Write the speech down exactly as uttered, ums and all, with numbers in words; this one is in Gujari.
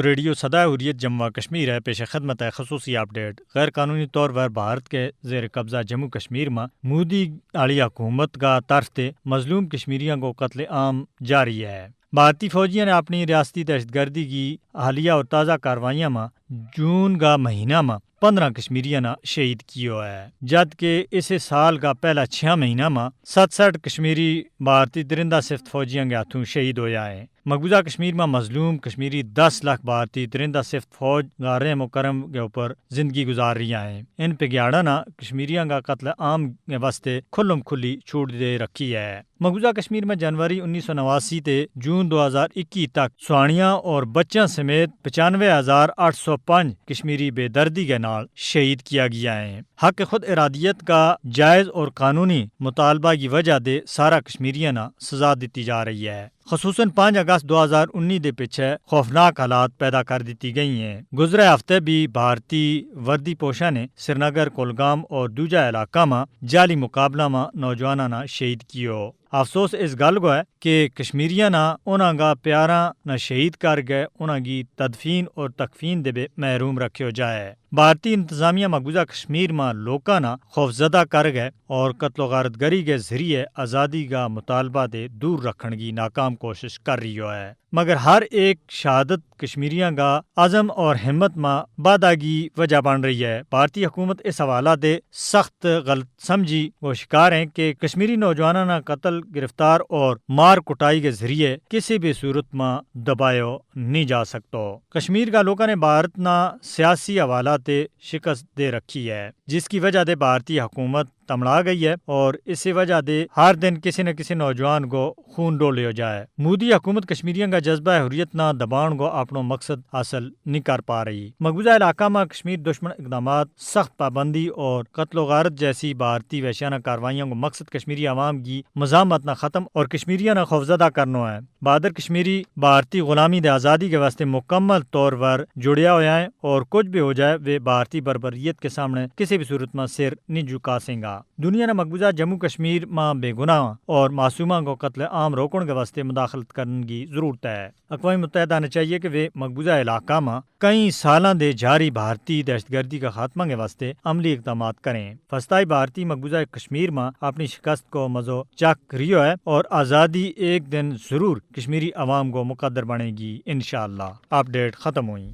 ریڈیو سدا حریت جموں و کشمیر ہے، پیش خدمت ہے خصوصی اپ ڈیٹ۔ غیر قانونی طور پر بھارت کے زیر قبضہ جموں کشمیر ما مودی آلی حکومت کا طرف تے مظلوم کشمیریاں کو قتل عام جاری ہے۔ بھارتی فوجیاں نے اپنی ریاستی دہشت گردی کی حالیہ اور تازہ کاروائیاں ما جون کا مہینہ ما پندرہ کشمیریاں نا شہید کیو ہے، جد کہ اسے سال کا پہلا چھیاں مہینہ ما ست سٹھ کشمیری بھارتی درندہ صفت فوجیاں کے ہاتھوں شہید ہویا ہے۔ مقبوضہ کشمیر ما مظلوم کشمیری دس لکھ بھارتی درندہ صفت فوج کا رحم و کرم کے اوپر زندگی گزار رہیا ہیں۔ ان پگیاڑاں نا کشمیریاں کا قتل عام کے واسطے کھلم کھلی چھوٹ دے رکھی ہے۔ مقبوضہ کشمیر میں جنوری انیس سو نواسی تے جون دو ہزار اکی تک سوانیاں اور بچیاں سمیت پچانوے ہزار آٹھ سو پنج کشمیری بے دردی کے نال شہید کیا گیا ہیں۔ حق خود ارادیت کا جائز اور قانونی مطالبہ کی وجہ دے سارا کشمیریاں نا سزا دتی جا رہی ہے۔ خصوصاً پانچ اگست دو ہزار انی دے پچھے خوفناک حالات پیدا کر دتی گئی ہیں۔ گزرے ہفتے بھی بھارتی وردی پوشاں نے سرینگر کولگام اور دوجہ علاقہ ما جعلی مقابلہ ما نوجواناں نا شہید کیو۔ افسوس اس گل کو ہے کہ کشمیریاں نا انہاں کا پیاراں نا شہید کر کے انہاں کی تدفین اور تکفین دے بے محروم رکھیو جائے۔ بھارتی انتظامیہ مقبوضہ کشمیر ما لوکاں نا خوفزدہ کر گئے اور قتل و غارت گری کے ذریعے آزادی کا مطالبہ دے دور رکھن کی ناکام کوشش کر رہیو ہے، مگر ہر ایک شہادت کشمیریاں کا عزم اور ہمت ما بادھا کی وجہ بن رہی ہے۔ بھارتی حکومت اس حوالہ دے سخت غلط سمجھی و شکار ہیں کہ کشمیری نوجواناں نا قتل، گرفتار اور مار کٹائی کے ذریعے کسی بھی صورت ما دبایو نہیں جا سکتو۔ کشمیر کا لوکاں نے بھارت نا سیاسی حوالہ تے شکست دے رکھی ہے، جس کی وجہ دے بھارتی حکومت تمڑا گئی ہے اور اسی وجہ دے ہر دن کسی نہ کسی نوجوان کو خون ڈولیو جائے۔ مودی حکومت کشمیریاں کا جذبہ حریت نا دبان کو اپنو مقصد حاصل نہیں کر پا رہی۔ مقبوضہ علاقہ ما کشمیر دشمن اقدامات، سخت پابندی اور قتل و غارت جیسی بھارتی وحشیانہ کاروائیاں کو مقصد کشمیری عوام کی مزاحمت نا ختم اور کشمیریاں نا خوفزدہ کرنو ہے۔ بہادر کشمیری بھارتی غلامی دے آزادی کے واسطے مکمل طور پر جڑیا ہویا ہیں اور کچھ بھی ہو جائے ویہ بھارتی بربریت کے سامنے کسی بھی صورت ما سر نہیں جھکا سیں گا۔ دنیا نا مقبوضہ جموں کشمیر ما بے گناہ اور معصوماں کو قتل عام روکن کے واسطے مداخلت کرن کی ضرورت ہے۔ اقوام متحدہ نے چاہیے کہ ویہ مقبوضہ علاقہ ما کئی سالاں دے جاری بھارتی دہشت گردی کا خاتمہ کے واسطے عملی اقدامات کریں۔ فستائی بھارتی مقبوضہ کشمیر ما اپنی شکست کو مزو چک رہیو ہے اور آزادی ایک دن ضرور کشمیری عوام کو مقدر بنے گی، انشاءاللہ۔ اپ ڈیٹ ختم ہوئی۔